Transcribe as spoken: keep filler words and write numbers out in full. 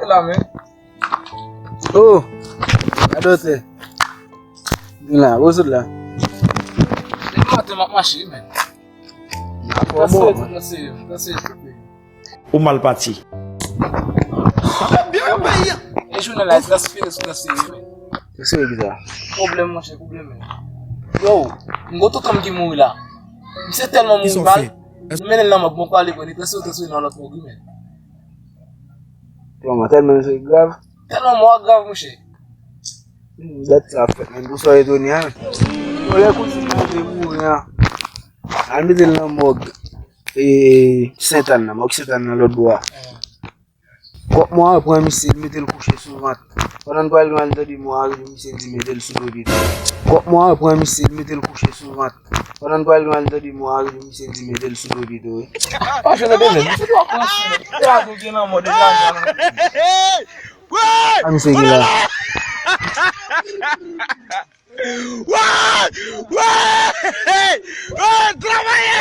La, men. Oh! Adotè. Vin la, ou sot la. Depi maten m ap mache, men. Transfere, transfere, transfere. Ou mal pati. E jounen la, transfere sou transfere, men. Transfere ki sa? Pwoblèm, monchè, pwoblèm, men. Yo, m gon tonton m ki mouri la. Misye tèlman mouri mal, m mennen l nan mòg, mwen pale, mwen transfere, transfere nan lòt mòg, wi, men. Kòman, tèlman se grav? Tèlman mò a grav, monchè. Hmm, dat sa ap fèt, men pou sa etone a. Yo, lè kouzen mwen te mouri an, al mete l nan mòg, e, Sentàn nan, mòg Sentàn nan lòt bò a. Kòk mò a pran misye, l mete l kouche sou vant. Pandan n pral rive, al tande mò a rive, misye di mete l sou do pito. Kòk mò a pran misye, l mete l kouche sou vant. Pandan n pral rive, al tande mò a rive, misye di mete l sou do pito, wi. Pa jwenn nan demen, misye dwa konsi. Te a tou gen lanmò deja, jan. A misye ki la. Wè! Wè! Wè! Travayè!